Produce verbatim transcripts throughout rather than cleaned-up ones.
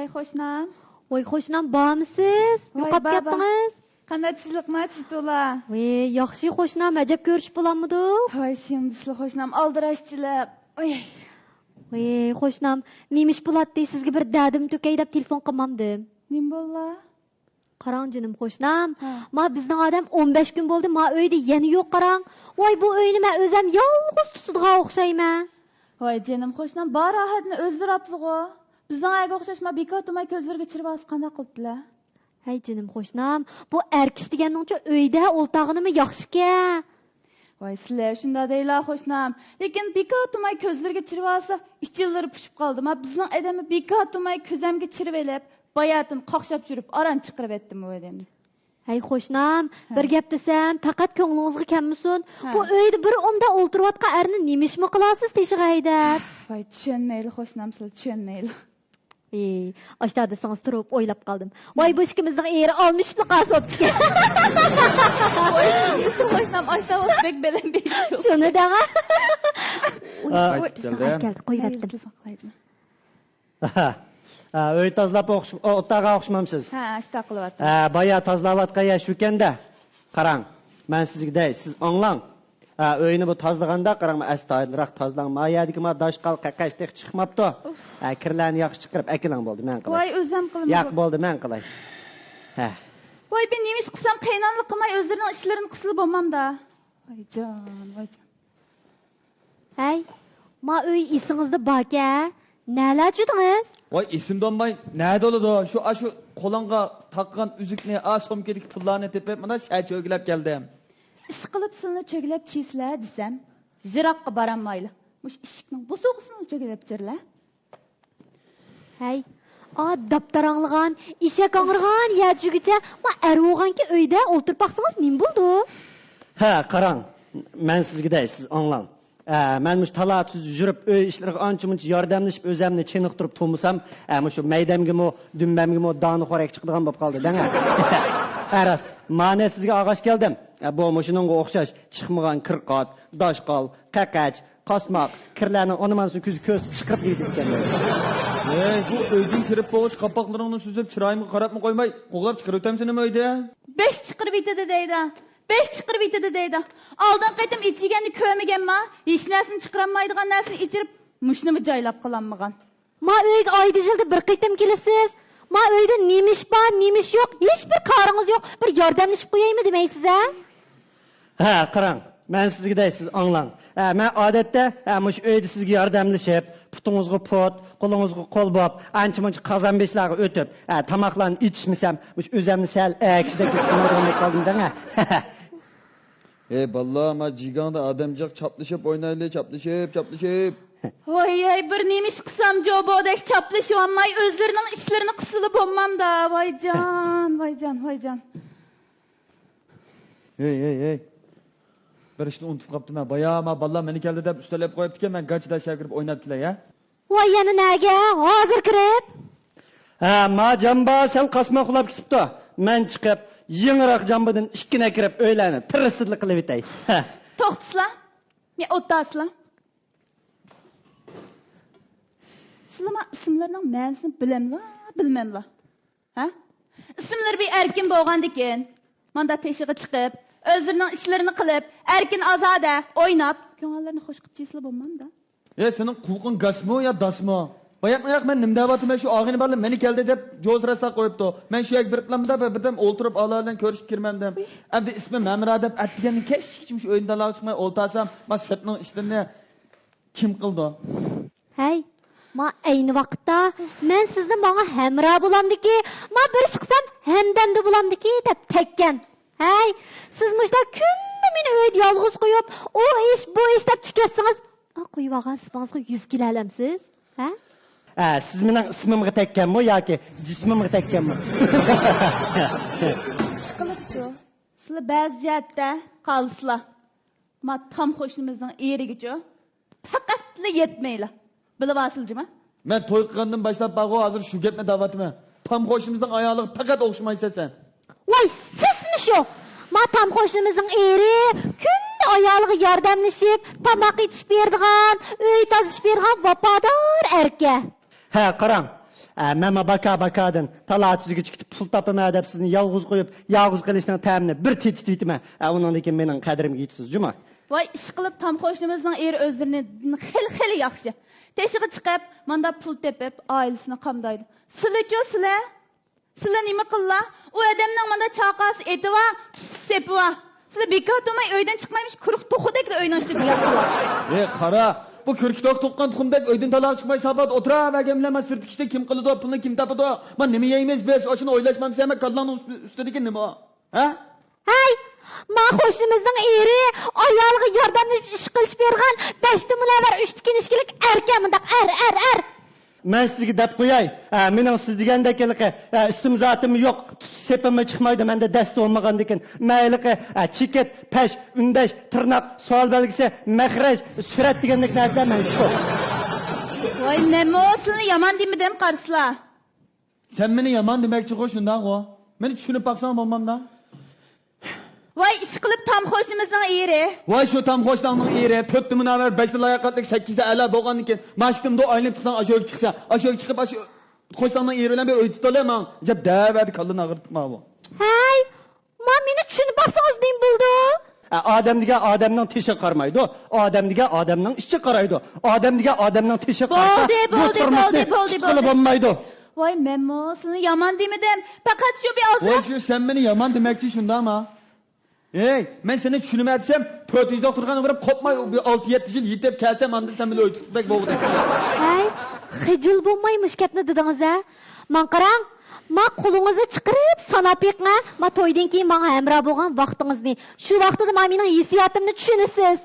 ۋاي قوشنام. ۋاي قوشنام، بارمىسىز؟ ۋاي يوقاپ بابا. كەتتىڭىز. قانداق تىزلىقما چىتۇلا؟ ۋاي، ياخشى قوشنام، ئەجەب كۆرۈشۈپ بولامدۇق؟ ۋاي شىمدىسلا قوشنام، ئالدىراشچىلىق. ئاي. ۋاي قوشنام، نېمە ئىش بولاتتى؟ سىزگە بىر دەردىم تۆكەي دەپ تېلېفون قىلمامدىم. نېمە بوللا؟ قاراڭ جېنىم قوشنام، ھە. ما بىزنىڭ ئادەم ئون بەش كۈن بولدى، ما ئۆيدە يەنە يوق قاراڭ. ۋاي بۇ ئۆينى مەن ئۆزەم يالغۇز تۇتىدىغان ئوخشايمەن. ۋاي جېنىم قوشنام، بار راھەتنى ئۆزلىرى ئاپلىغۇ. بىزنىڭ ئەگە ئوخشاش ما بىكار تۇرماي كۆزلىرىگە چىرىۋالسا قانداق قىلىپتىلە؟ ھەي جېنىم قوشنام، بۇ ئەر كىشى دېگەننىڭچۇ ئۆيدە ئولتاغىنىمۇ ياخشىكەن. ۋاي سىلەر شۇنداق دەيلا قوشنام. لېكىن بىكار تۇرماي كۆزلىرىگە چىرىۋالسا ئىچىلىرى پۇشۇپ قالدى. ما بىزنىڭ ئادەممۇ بىكار تۇرماي كۆزەمگە چىرىۋېلىپ، باياتىن قاقشاپ يۈرۈپ ئاران چىقىرىۋەتتىم ئۇ ئادەمنى. ھەي قوشنام، ھە. بىر گەپ دېسەم، پەقەت كۆڭلىڭىزگە كەلمىسۇن. ھە. بۇ ئۆيدە بىر ئومدا ئولتۇرۇۋاتقان ئەرنى نېمە ئىشمۇ قىلارسىز تېشىغا ھەيدەپ؟ ۋاي چۈشەنمەيلى قوشنام، سىلەر چۈشەنمەيلى. ئى، ئاشتا دېسىڭىز تۇرۇپ ئويلاپ قالدىم. ۋاي بۇ ئىككىمىزنىڭ ئېرى ئالمىشىپلا قالسا بوپتىكەن. ۋاي قوشنام، ئاشتا بولسا بەك بەلەن بېيىش. شۇنى دەڭە. ئا، ۋاي، كەلدى. كەلدى، قويۇۋەتتىم. ھە، ئۆي تازىلاپ ئوخش-، ئو-، ئولتۇرغان ئوخشىمامسىز؟ ھە، ئاشتا قىلىۋاتىمەن. ھە، بايا تازىلاۋاتقان يەر شۇكەندە. قاراڭ، مەن سىزگە دەي، سىز ئاڭلاڭ. ھە، ئۆينى بۇ تازىلىغاندا قاراڭ، ئەستايىدىلراق تازىلاڭ. ما يەردىكى ما داشقال، قەقەچ تېخى چىقماپتۇ. ھە، كىرلەرنى ياخشى چىقىرىپ ئەكېلىڭ بولدى، مەن قىلاي. ۋاي، ئۆزۈم قىلىمەن. ياق، بولدى، مەن قىلاي. ھە. ۋاي، مەن نېمە ئىش قىلسام، قېيىنئانىلىق قىلماي ئۆزلىرىنىڭ ئىشلىرىنى قىلسىلا بولمامدا. ۋايجان، ۋايجان. ھەي، ما ئۆي ئېسىڭىزدە باركەن، نەلەر جۈدىڭىز؟ ۋاي، ئېسىمدە بولماي نەدە بولىدۇ؟ شۇ، ئاشۇ قولۇڭغا تاققان ئۈزۈكنى، ئا سومكىدىكى پۇللارنى تېپىپ، مانا شەھەر چۆگىلەپ كەلدىم. ئىشقىلىپ سىلىنى چۆگىلەپ كېلىسىلە دېسەم، يىراققا بارالمايلى. مۇشۇ ئىشىكنىڭ بوسۇغىسىنىلا چۆگىلەپ جۈرلە. ھەي، ئا داپتاراڭلىغان، ئېشەك ئاڭرىغان يەر جۈگىچە، ما ئەر بولغانكى ئۆيدە ئولتۇرۇپ باقسىڭىز نېمە بولىدۇ؟ ھە، قاراڭ، مەن سىزگە دەي، سىز ئاڭلاڭ. ھە، مەن مۇشۇ تالا-تۈز يۈرۈپ، ئۆي ئىشلىرىغا ئانچە-مۇنچە ياردەملىشىپ، ئۆزەمنى چېنىقتۇرۇپ تۇرمىسام، ھە، مۇشۇ مەيدەمگىمۇ، دۈمبەمگىمۇ دانىخورەك چىقىدىغان بولۇپ قالدى، دەڭە. ھە، راست. مانى سىزگە ئالغاچ كەلدىم. ھە، بۇ مۇشۇنىڭغا ئوخشاش چىقمىغان كىرقات، داشقال، قەقەچ، قاسماق، كىرلەرنىڭ ئانىمانسىنى كۆزى كۆز چىقىرىپ دېيىدىكەن. ھەي، بۇ ئۆيدىن كىرىپ بولغۇچە قاپاقلىرىڭنى سۈزۈپ، چىرايىمغا قاراپمۇ قويماي، قوغلاپ چىقىرىۋېتەمسىنىمۇ ئۆيدىن؟ بەك چىقىرىۋېتىدۇ دەيدۇ. بەك چىقىرىۋېتىدۇ دەيدۇ. ئالدىنقى قېتىم ئېچىگەننى كۆرمىگەنما؟ ھېچ نەرسىنى چىقىرالمايدىغان نەرسىنى ئېچىرىپ، مۇشۇنىمۇ جايلاپ قالالمىغان. ما ئۆيگە ئايدا يىلدا بىر قېتىم كېلىسىز. ما ئۆيدە نېمە ئىش بار، نېمە ئىش يوق، ھېچ بىر كارىڭىز يوق. بىر ياردەملىشىپ قويايمۇ دېمەيسىز ھە؟ ھە، قاراڭ، مەن سىزگە دەي، سىز ئاڭلاڭ. ھە، مەن ئادەتتە، ھە، مۇشۇ ئۆيدە سىزگە ياردەملىشىپ، پۇتىڭىزغا پۇت، قولىڭىزغا قول بولۇپ، ئانچە-مۇنچە قازان بېشىلارغا ئۆتۈپ، ھە، تاماقلارنى ئېتىشمىسەم، مۇشۇ ئۆزەمنى سەل ئەكىشىدەك ھېس قىلمايدىغاندەك قالدىم دەڭ ھە. ھېي باللا، ما جىگاڭدا ئادەم جىق، چاپلىشىپ ئوينايلى، چاپلىشىپ، چاپلىشىپ. ۋاي، ھەي، بىر نېمە ئىش قىلسام، جوبودەك چاپلىشىۋالماي، ئۆزلىرىنىڭ ئىشلىرىنى قىلسىلا بولمامدا. ۋايجان، ۋايجان، ۋايجان. ھېي، ھېي، ھېي. بىر ئىشنى ئۇنتۇپ قاپتىمەن. بايا ما بالىلار مېنى كەلدى دەپ ئۈستەل ئېلىپ قويۇپتىكەن، مەن گاچىدا شەھەر كىرىپ ئويناپ كېلەي، ھە؟ ۋاي، يەنە نەگە؟ ھازىر كىرىپ. ھە، ما جامبا سەل قاسما ئۇخلاپ كېتىپتۇ. مەن چىقىپ، يېڭىراق جامبىدىن ئىككىنى كىرىپ ئۆيلەرنى تىرىسىدىلا قىلىۋېتەي. ھە. توختىسىلا. مەن ئولتۇرسىلا. سىلىما ئىسىملىرىنىڭ مەنىسىنى بىلەملا، بىلمەملا؟ ھە؟ ئىسىملىرى بىر ئەركىن بولغاندىكىن، ماندا تېشىغا چىقىپ، ئۆزلىرىنىڭ ئىشلىرىنى قىلىپ، ئەركىن ئازادە ئويناپ، كۆڭۈللىرىنى خۇش قىلىپ چىسىلا بولمامدا؟ ئەي، سېنىڭ قۇلىقىڭ گاسمۇ يا داسمۇ؟ باياقمۇ ياق، مەن نېمە دەۋاتىمەن، شۇ ئاغىنە بالىلار مېنى كەلدى دەپ جوزراسلاپ قويۇپتۇ. مەن شۇ يەرگە بېرىپلامدا بىردەم ئولتۇرۇپ ئالا بىلەن كۆرۈشۈپ كىرمەمدىم. ئەمدى ئىسمى مەمرا دەپ ئەتىگەندىن كەچكىچە شۇ ئۆيدىن دالاغا چىقماي ئولتۇرسام، ما سىرتنىڭ ئىشلىرىنى كىم قىلىدۇ؟ ھەي، ما ئەينى ۋاقىتتا مەن سىزنى ماڭا ھەمراھ بولامدىكى، ما بىر ئىش قىلسام ھەمدەمدە بولامدىكى دەپ تەگكەن. ھەي، سىز مۇشۇنداق كۈندە مېنى ئۆيدە يالغۇز قويۇپ، ئۇ ئىش، بۇ ئىش دەپ چىقىۋەتسىڭىز، ئا، قويۇۋالغان سىپىڭىزغا يۈز كېلەلەمسىز؟ ھە؟ ھە، سىز مېنىڭ ئىسمىمغا تەگكەنمۇ ياكى جىسمىمغا تەگكەنمۇ؟ ئىشقىلىپچۇ، سىلە بەزى جەھەتتە قالىسىلا. ما تام قوشنىمىزنىڭ ئېرىگىچۇ پەقەتلا يەتمەيلا. بىلىۋالسىلا جۇما. مەن توي قىلغاندىن باشلاپ بارغۇ ھازىر شۇ گەپنى دەۋاتىمەن. تام قوشنىمىزنىڭ ئايالىغا پەقەت ئوخشىمايسەن سەن. ۋاي، سىزمۇ شۇ! ما تام قوشنىمىزنىڭ ئېرى كۈندە ئايالىغا ياردەملىشىپ، تاماق ئېتىشىپ بېرىدىغان، ئۆي تازىلىشىپ بېرىدىغان ۋاپادار ئەركە. ھە، قاراڭ. ئە، مەنمۇ باكا-باكادىن تالا تۈزگە چىقىپ پۇل تاپىمەن دەپ سىزنى يالغۇز قويۇپ، يالغۇز قېلىشنىڭ تەمىنى بىر تېتىتىۋېتىمەن. ئە، ئۇنىڭدىن كېيىن مېنىڭ قەدرىمگە يېتىسىز، جۇما. ۋاي، ئىشقىلىپ تام قوشنىمىزنىڭ ئېرى ئۆزلىرىنى خېلى، خېلى ياخشى. تېشىغا چىقىپ، ماندا پۇل تېپىپ، ئائىلىسىنى قامدايدۇ. سىلىچۇ، سىلە؟ سىلە نېمە قىللا؟ ئۇ ئادەمنىڭ مانا چاقاسى ئېتى بار، سېپى بار. سىلە بىكار تۇرماي ئۆيدىن چىقمايمىش، كۇرۇك توخۇدەكلا ئۆينىڭ ئىچىدە ياتىۋاتىسىز. ھەي، قارا، بۇ كۈركە توك تۇغقان تۇخۇمدەك ئۆيدىن تالاغا چىقماي ساپات ئولتۇراۋەرگەن بىلەن مانا سىرتتىكى ئىشتە كىم قىلىدۇ، پۇلنى كىم تاپىدۇ؟ ما نېمە يەيمىز بىز؟ ئاشۇنى ئويلاشمامسەن؟ ما كاللاڭنىڭ ئۈستى-، ئۈستىدىكى نېمە ئۇ؟ ھە؟ ھەي، ما قوشنىمىزنىڭ ئېرى ئايالىغا ياردەملىشىپ ئىش قىلىش بېرىدىغان بەشتە مۇنەۋۋەر ئۈچتە كىنىشكىلىك ئەركەن، مۇنداق ئەر، ئەر، ئەر. مەن سىزگە دەپ قوياي، ھە، مېنىڭ سىز دېگەندەك ھېلىقى، ھە، ئىسىم زاتىممۇ يوق، سېپىممۇ چىقمايدۇ مەندە دەستە بولمىغاندىكىن. مەن ھېلىقى، ھە، چېكىت، پەش، ئۈندەش، تىرناق، سوئال بەلگىسى، مەخرەج، سۈرەت دېگەندەك نەرسىلەر مەن شۇ. ۋاي، مەنمۇ سىلىنى يامان دېمىدىم، قارىسىلا. سەن مېنى يامان دېمەكچىغۇ، شۇنداقغۇ؟ مېنى چۈشىنىپ باقساڭ بولمامدا؟ ۋاي، ئىشقىلىپ تام قوشنىمىزنىڭ ئېرى. ۋاي، شۇ تام قوشناڭنىڭ ئېرى تۆتتە مۇنەۋۋەر، بەشتە لاياقەتلىك، سەككىزدە ئەلا بولغاندىن كېيىن، ماشىكىمدا ئايلىنىپ چىقساڭ، ئاشۇ يەرگە چىقسا، ئاشۇ يەرگە چىقىپ، ئاشۇ قوشناڭنىڭ ئېرى بىلەن بىر ئۆي تۇتالى ماڭ. ئەجەب دەۋەدى كاللىنى ئاغرىتىپ ماۋۇ. ھەي، ما مېنى چۈشىنىپ باقسىڭىز نېمە بولىدۇ؟ ئە، ئادەم دېگەن ئادەمنىڭ تېشىغا قارىمايدۇ. ئادەم دېگەن ئادەمنىڭ ئىچىگە قارايدۇ. ئادەم دېگەن ئادەمنىڭ تېشىغا قارىسا، بولدى، بۇ بولدى، تۇرمۇشنى بولدى، بولدى، تۇتقىلى بولدى. بولمايدۇ. ۋاي، مەنمۇ سىلىنى يامان دېمىدىم. پەقەت شۇ بىر ۋاي، ئازراق شۇ سەن مېنى يامان دېمەكچى شۇنداقما؟ ھەي، مەن سېنى چۈشىنىمەن دېسەم، تۆت يۈز دوختۇرخانىغا بېرىپ قوپماي، بىر ئالتە يەتتە يىل يېتىپ كەلسەم، ئاندىن سەن مېنى ئۆي تۇتقۇدەك بولغۇدەك. ھەي، خىجىل بولماي مۇشۇ گەپنى دېدىڭىز ھە؟ ماڭا قاراڭ، ما قولىڭىزنى چىقىرىپ ساناپ بېقىڭ ھە، ما تويدىن كېيىن ماڭا ھەمراھ بولغان ۋاقتىڭىزنى. شۇ ۋاقتىدا ما مېنىڭ ھېسسىياتىمنى چۈشىنىسىز.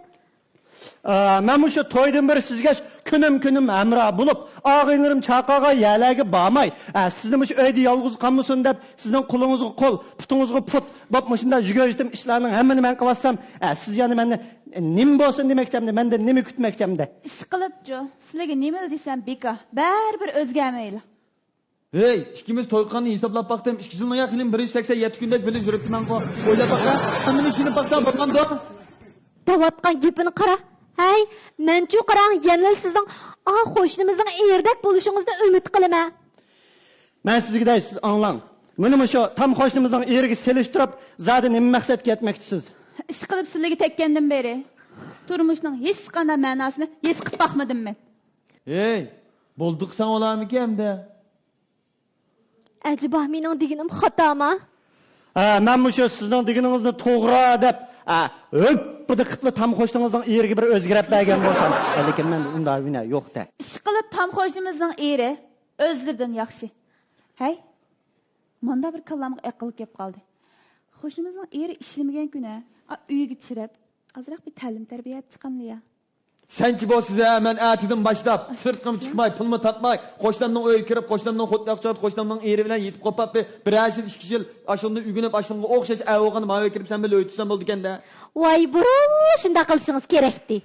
ئا، مەن مۇشۇ تويدىن بېرى سىزگە كۈنۈم-كۈنۈم ھەمراھ بولۇپ، ئاغىنىلىرىم چاقىرغان يەرلەرگە بارماي، ئا، سىزنى مۇشۇ ئۆيدە يالغۇز قالمىسۇن دەپ، سىزنىڭ قولىڭىزغا قول، پۇتىڭىزغا پۇت بوپ، مۇشۇنداق يۈگۈرۈشتۈم ئىشلارنىڭ ھەممىنى مەن قىلىۋاتسام، ئا، سىز يەنە مەننى نېمە بولسۇن دېمەكچىمدى، مەندىن نېمە كۈتمەكچىمدى؟ ئىشقىلىپچۇ، سىلىگە نېمىلا دېسەم بىكار، بەرىبىر ئۆزگەرمەيلا. ھەي، ئىككىمىز توي قىلغاننى ھېسابلاپ باقتىم، ئىككى يىلنىڭ يا خېلى بىر يۈز سەكسەن يەتتە كۈندەك بىللە يۈرۈپتىمەنغۇ. ئويلاپ باقسا، ھەممىنى چۈشىنىپ باقسا بولمامدۇ؟ دەۋاتقان گېپىنى قارا. ھەي، مەنچۇ قاراڭ، يەنىلا سىزنىڭ ئا قوشنىمىزنىڭ ئېرىدەك بولۇشىڭىزنى ئۈمىد قىلىمەن. مەن سىزگە دەي، سىز ئاڭلاڭ. مېنى مۇشۇ تام قوشنىمىزنىڭ ئېرىگە سېلىشتۇرۇپ، زادى نېمە مەقسەتكە يەتمەكچىسىز؟ ئىشقىلىپ سىلىگە تەگكەندىن بېرى تۇرمۇشنىڭ ھېچقانداق مەناسىنى ھېس قىلىپ باقمىدىم مەن. ھەي، بولدى قىلساڭ بولارمىكىن ئەمدى؟ ئەجەبا مېنىڭ دېگىنىم خاتامۇ؟ ھە، مەن مۇشۇ سىزنىڭ دېگىنىڭىزنى توغرا دەپ، ھە، ھۆپپىدە قىپلا تام قوشنىڭىزنىڭ ئېرىگە بىر ئۆزگىرەپ بەرگەن بولسام، لېكىن مەندە ئۇنداق ھۈنەر يوق-دە. ئىشقىلىپ تام قوشنىمىزنىڭ ئېرى ئۆزلىرىدىن ياخشى. ھەي، ماندا بىر كاللامغا ئەقىل كەپ قالدى. قوشنىمىزنىڭ ئېرى ئىشلىمىگەن كۈنى، ئا، ئۆيگە چىرىپ، ئازراق بىر تەلىم تەربىيە ئېلىپ چىقاملىيا. سەنچە بولسىز ھە، مەن ئەتىدىن باشلاپ سىرتقىمۇ چىقماي، پۇلمۇ تاپماي، قوشنامنىڭ ئۆيىگە كىرىپ، قوشنامنىڭ خوتۇنى ئاقچىغا، قوشنامنىڭ ئېرى بىلەن يېتىپ قوپاپ، بىرەر يىل، ئىككى يىل ئاشۇندىن ئۆگىنىپ، ئاشۇنىڭغا ئوخشاش ئەر بولغاندا ماۋۇ كىرىپ سەن بىلەن ئۆي تۇتسام بولىدىكەن-دە. ۋاي، بۇرۇن شۇنداق قىلىشىڭىز كېرەكتى.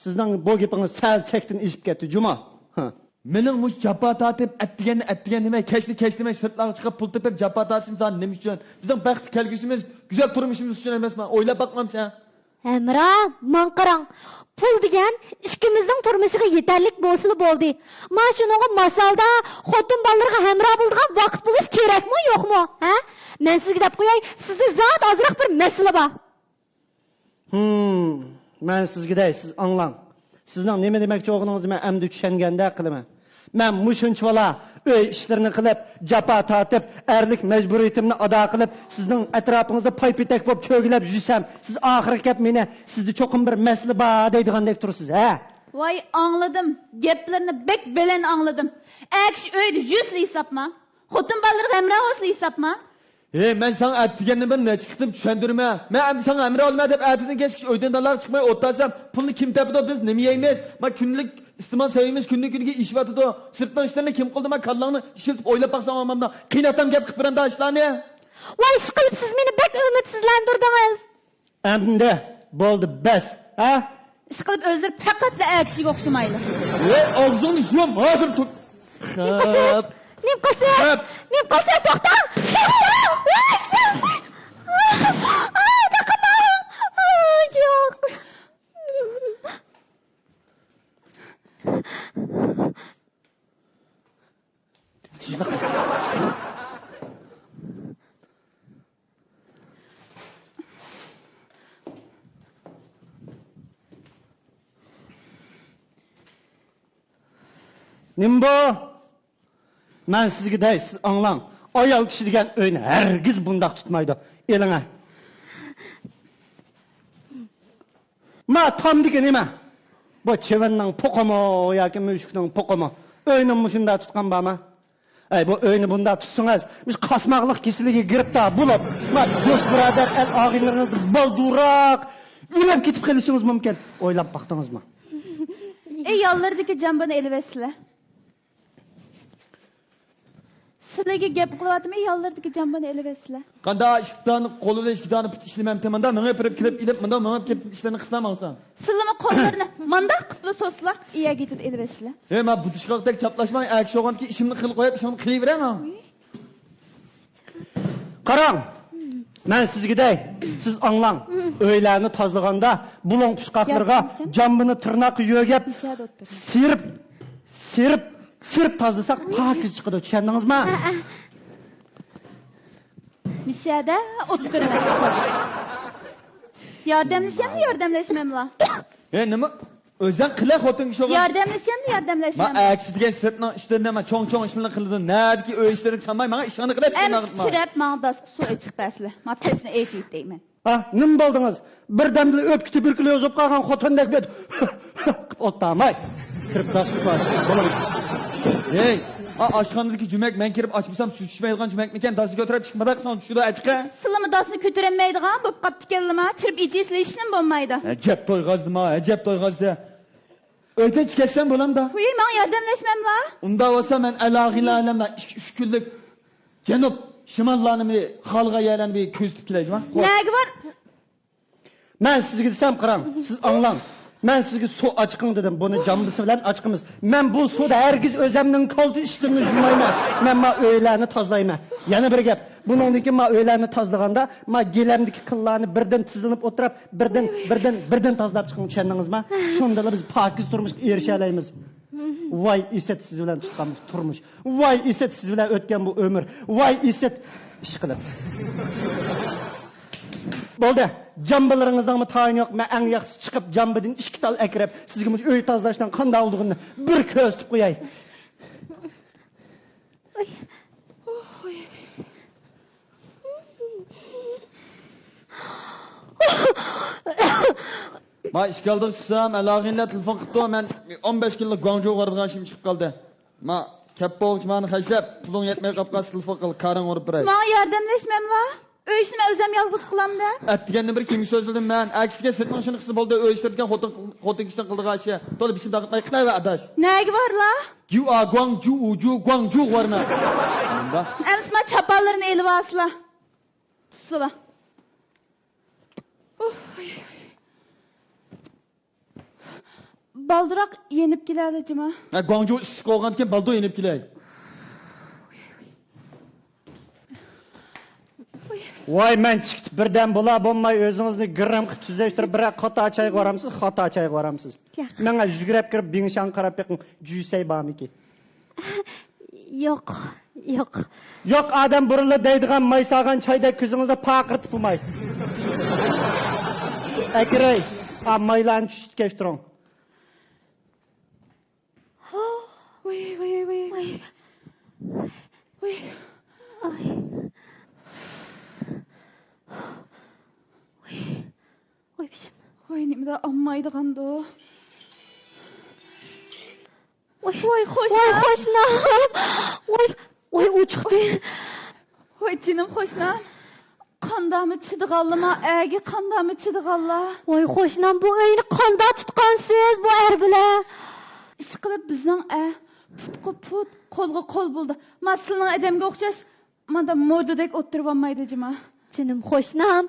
سىزنىڭ بۇ گېپىڭىز سەل چەكتىن ئېشىپ كەتتى، جۇما. ھە. مېنىڭ مۇشۇ جاپا تارتىپ، ئەتىگەننى ئەتىگەن دېمەي، كەچنى كەچ دېمەي، سىرتلارغا چىقىپ پۇل تېپىپ جاپا تارتىشىم زادى نېمە ئۈچۈن؟ بىزنىڭ بەختلىك كەلگۈسىمىز گۈزەل تۇرمۇشىمىز ئۈچۈن ئەمەسمۇ؟ ئويلاپ باقمامسەن؟ ھەمراھ، ماڭا قاراڭ. پۇل دېگەن ئىككىمىزنىڭ تۇرمۇشىغا يېتەرلىك بولسىلا بولدى. مانا شۇنىڭغا ماسالدا خوتۇن بالىلىرىغا ھەمراھ بولىدىغان ۋاقىت بولۇش كېرەكمۇ، يوقمۇ؟ ھە؟ مەن سىزگە دەپ قوياي، سىزدە زادى ئازراق بىر مەسىلە بار. ھىم، مەن سىزگە دەي، سىز ئاڭلاڭ. سىزنىڭ نېمە دېمەكچى بولغىنىڭىزنى مەن ئەمدى چۈشەنگەندەك قىلىمەن. مەن مۇشۇنچىۋالا ئۆي ئىشلىرىنى قىلىپ، جاپا تارتىپ، ئەرلىك مەجبۇرىيىتىمنى ئادا قىلىپ، سىزنىڭ ئەتراپىڭىزدا پايپېتەك بولۇپ چۆگىلەپ يۈرسەم، سىز ئاخىرقى گەپ مېنى، سىزدە چوقۇم بىر مەسىلە بار دەيدىغاندەك تۇرىسىز، ھە؟ ۋاي، ئاڭلىدىم. گەپلىرىنى بەك بەلەن ئاڭلىدىم. ئەكىشى ئۆيدە يۈرسىلا ھېسابما؟ خوتۇن بالىلىرىغا ھەمراھ بولسىلا ھېسابما؟ ھەي، مەن ساڭا ئەتىگەندە بىر نەچچە قېتىم چۈشەندۈرمە. مەن ئەمدى ساڭا ھەمراھ بولىمەن دەپ ئەتىدىن كەچكىچە ئۆيدىن دالاغا چىقماي ئولتۇرسام، پۇلنى كىم تېپىدۇ، بىز نېمە يەيمىز؟ ما كۈندىلىك ئىستېمال سەۋىيىمىز كۈندىن كۈنگە ئېشىۋاتىدۇ. سىرتنىڭ ئىشلىرىنى كىم قىلدى؟ ما كاللاڭنى ئىشلىتىپ ئويلاپ باقساڭ بولمامدۇ؟ قىيناتام گەپ قىلىپ بېرەمدۇ ئاشۇلارنى؟ ۋاي، ئىشقىلىپ سىز مېنى بەك ئۈمىدسىزلەندۈردىڭىز. ئەمدى بولدى، بەس، ھە؟ ئىشقىلىپ ئۆزلىرى پەقەتلا ئەر كىشىگە ئوخشىمايدۇ. ۋەي، ئاغزىڭنى يۇم، ھازىر تۇر. خەپ. نېمە قىلسا؟ خەپ. نېمە قىلسا؟ توختاڭ! ياق. نېمە بۇ؟ مەن سىزگە دەي، سىز ئاڭلاڭ. ئايال كىشى دېگەن ئۆينى ھەرگىز بۇنداق تۇتمايدۇ. ئېلىڭە. ما تامدىكى نېمە؟ بۇ چىۋىننىڭ پوقىمۇ ياكى مۈشۈكنىڭ پوقىمۇ؟ ئۆينى مۇشۇنداق تۇتقان بارمۇ؟ ئەي، بۇ ئۆينى بۇنداق تۇتسىڭىز، مۇشۇ قاسماقلىق كېسىلىگە گىرىپتار بولۇپ، ما دوست بۇرادەر، ئەل ئاغىنىلىرىڭىزنى بالدۇرراق ئۆلۈپ كېتىپ قېلىشىڭىز مۇمكىن. ئويلاپ باقتىڭىزمۇ؟ ئەي، يانلىرىدىكى جامبىنى ئېلىۋەتسىلە. سىلىگە گەپ قىلىۋاتىمەن، يانلىرىدىكى جامبىنى ئېلىۋەتسىلە. قاندا ئىككى دانە قول بىلەن ئىككى دانە پۇت ئىشلىمەمتى مۇندا مېڭىپ بېرىپ كېلىپ ئېلىپ مۇندا مېڭىپ كېلىپ ئىشلىرىنى قىلسا ماڭسا. سىلىمۇ قوللىرىنى مانداق قىپلا سوسلا ئىيەگە يېتىدە ئېلىۋەتسىلە. ھە، ما بۇدۇشقاقتەك چاپلاشماڭ، ئەكشى ئوغانكى ئىشىمنى قىل قويۇپ ئىشىمنى قىلىۋېرەڭ. قاراڭ، مەن سىزگە دەي، سىز ئاڭلاڭ. ئۆيلەرنى تازىلىغاندا بۇلۇڭ پۇچقاقلىرىغا جامبىنى تىرناققا يۆگەپ، سىرىپ، سىرىپ، سىرىپ تازىلىساق پاكىز چىقىدۇ، چۈشەندىڭىزمۇ؟ مىشەدە ئوتتۇرىدا. ياردەملىشەمدۇ، ياردەملەشمەملا؟ ھە، نېمە؟ ئۆزۈڭ قىلە خوتۇن كىشى بولغان. ياردەملىشەمدۇ، ياردەملەشمەملا؟ ما ئەكسى دېگەن سىرتنىڭ ئىشلىرىنى، ما چوڭ-چوڭ ئىشلارنى قىلىدۇ. نەدىكى ئۆي ئىشلىرىنى چالماي ماڭا ئىشىڭنى قىلىپ ئەمدى چىرەپ ماڭا داسقا سۇ ئېچىپ بەرسىلە. ما پەسنى ئېيتىپ ئۆتەيمەن. ھە، نېمە بولدىڭىز؟ بىردەمدىلا ئۆپكە تۇبېركۇليوز بولۇپ قالغان خوتۇندەك بىر قىلىپ ئولتۇرماي. كىرىپ داسقا سۇ ئېچىپ بولىدۇ. ھەي، ئا، ئاشخانىدىكى جۈمەك مەن كىرىپ ئاچمىسام سۇ چۈشمەيدىغان جۈمەكمىكەن، داسنى كۆتۈرۈپ چىقمىداق ساڭا چۈشىدۇ ئەچىقى. سىلىمۇ داسنى كۆتۈرەلمەيدىغان بولۇپ قاپتىكەنلىما، چىرىپ ئېچىۋېتىشنىمۇ بولمايدۇ. ئەجەب تويغازدىما، ئەجەب تويغازدى. ئۆيدە چىكەتسەم بولامدا؟ ۋۇي، ماڭا ياردەملەشمەملا؟ ئۇنداق بولسا مەن ئالاھىدە ئالەمدە ئىككى ئۈچ كۈنلۈك جەنۇب شىماللارنى، خالىغان يەرلەرنى بىر كۆزىتىپ كېلەي جۇما. نەگە بار؟ مەن سىزگە دېسەم، قاراڭ، سىز ئاڭلاڭ. مەن سىزگە سۇ ئاچىقىڭ دېدىم. بۇنى جامبىسى بىلەن ئاچىقىمىز. مەن بۇ سۇدا ھەرگىز ئۆزەمنىڭ كالتە ئىشتىنىمۇ يۇمايمەن. مەن ما ئۆيلەرنى تازىلايمەن. يەنە بىر گەپ. بۇنىڭدىن كېيىن ما ئۆيلەرنى تازىلىغاندا، ما گىلەمدىكى قىللارنى بىردىن تىزلىنىپ ئولتۇرۇپ، بىردىن، بىردىن، بىردىن تازىلاپ چىقىڭ، چۈشەندىڭىزما؟ شۇندىلا بىز پاكىز تۇرمۇشقا ئېرىشەلەيمىز. ۋاي ئىسەت، سىز بىلەن تۇتقان بۇ تۇرمۇش. ۋاي ئىسەت، سىز بىلەن ئۆتكەن بۇ ئۆمۈر. ۋاي ئىسەت، ئىشقىلىپ. بولدى، جامبىلىرىڭىزنىڭمۇ تايىنى يوق. مەن ئەڭ ياخشىسى چىقىپ جامبىدىن ئىككى تال ئەكىرىپ، سىزگە مۇشۇ ئۆي تازىلاشنىڭ قانداق بولىدىغىنىنى بىر كۆرسىتىپ قوياي. ما ئىشىك ئالدىغا چىقسام، ئالاغىنلار تېلېفون قىپتۇ، مەن ئون بەش كۈنلۈك گۇاڭجۇغا بارىدىغان ئىشىم چىقىپ قالدى. ما كەپ بولغۇچە مانا خەجلەپ، پۇلۇڭ يەتمەي قاپ قالسا تېلېفون قىل، كارىڭ ئۇرۇپ بېرەي. ماڭا ياردەملەشمەملا؟ ئۆي ئىشىنى مەن ئۆزۈم يالغۇز قىلامدە. ئەتىگەندىن بېرى كىمگە سۆزلىدىم مەن؟ ئەكسىگە سىرتنىڭ ئىشىنى قىلسا بولدى، ئۆي ئىشلىرىدىكەن خوتۇن، خوتۇن كىشىنىڭ قىلىدىغان ئىشى. تولا بېشىمنى ئاغرىتماي قىلاۋەر ئاداش. نەگە بارلا؟ گيۇئا گۇاڭ جۇ ئۇ جۇ گۇاڭ جۇ غۇارنا. ئەمسە ما چاپانلىرىنى ئېلىۋالسىلا. تۇتسىلا. ئۇھ، ئۇي، ئۇي. بالدۇراق يېنىپ كېلەيلى جۇما. ھە، گۇاڭجۇ ئىسسىق بولغاندىكىن بالدۇر يېنىپ كېلەي. ۋاي، مەن چىقىپ بىردەم بولا بولماي ئۆزىڭىزنى گىرىم قىلىپ تۈزەشتۈرۈپ بىرەر قاتا چايغا بارامسىز، خاتا چايغا بارامسىز. ياق. ماڭا يۈگرەپ كىرىپ بىڭشاڭغا قاراپ بېقىڭ، جۈسەي بارمىكى؟ ياق، ياق. ياق، ئادەم بۇرۇنلا دەيدىغان ماي سالغان چايدەك كۆزىڭىزنى پارقىرىتىپ بولماي. ئەكىرەي، ئا، مايلارنى چۈشۈرتكەچ تۇرۇڭ. ۋاي، ۋاي، ۋاي. ۋاي. ۋاي. ئاي. ۋاي. ۋاي بېشىم. ۋاي، نېمىدە ئاممايدىغاندۇ؟ ۋاي. ۋاي، قوشنا. ۋاي، قوشنام. ۋاي، ۋاي، ئۇ چىقتى. ۋاي، جېنىم قوشنام. قانداقمۇ چىدىغانلىما، ئەگە قانداقمۇ چىدىغانلا. ۋاي، قوشنام، بۇ ئۆينى قانداق تۇتقانسىز، بۇ ئەر بىلەن؟ ئىشقىلىپ بىزنىڭ ئە، پۇتقا پۇت، قولغا قول بولدى. ما سىلىنىڭ ئادەمگە ئوخشاش ماندا موردىدەك ئولتۇرۇۋالمايدۇ جۇما. جېنىم قوشنام،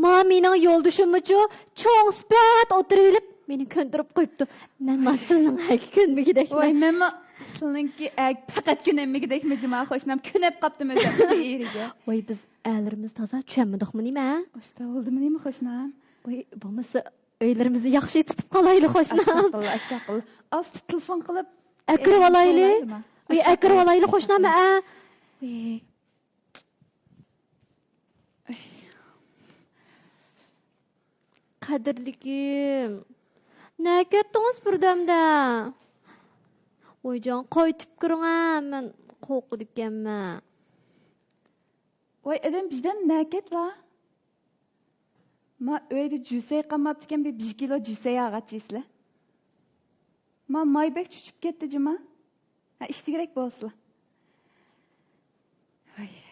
ما مېنىڭ يولدىشىممۇچۇ چوڭ سۈپەت ئولتۇرۇۋېلىپ مېنى كۆندۈرۈپ قويۇپتۇ. مەن ما سىلىنىڭ ئەگە كۆنمىگۈدەكمەن. ۋاي، مەنمۇ سىلىنىڭكى ئەگە پەقەت كۆنەلمىگۈدەكمەن جۇما قوشنام، كۆنەپ قاپتىمەن ئۆزۈم ئېرىگە. ۋاي، بىز ئەرلىرىمىز تازا چۈشەنمىدۇقمۇ نېمە؟ ئاشتا بولدىمۇ نېمە قوشنام؟ ۋاي، بولمىسا ئۆيلىرىمىزنى ياخشى تۇتۇپ قالايلى قوشنام. ئەستەغپىرۇللا، ئەستەغپىرۇللا. ئاستا تېلېفون قىلىپ ئەكىرىۋالايلى. ئەكىرىۋالايلىما؟ ۋاي، ئەكىرىۋالايلى قوشنام، ئە. ۋاي. قەدىرلىكىم، نەگە كەتتىڭىز بىردەمدە؟ ۋايجان، قايتىپ كىرىڭە، مەن قورقىدىكەنمەن. ۋاي ئادەم، بىردەم نەكەتلا. ما ئۆيدە جۈسەي قالماپتىكەن، بىر بىر كىلو جۈسەي ئالغاچ يېسىلە. ما ماي بەك چۈچۈپ كەتتى جۇما. ھە، ئىشتىگرەك بولسىلا. ۋاي.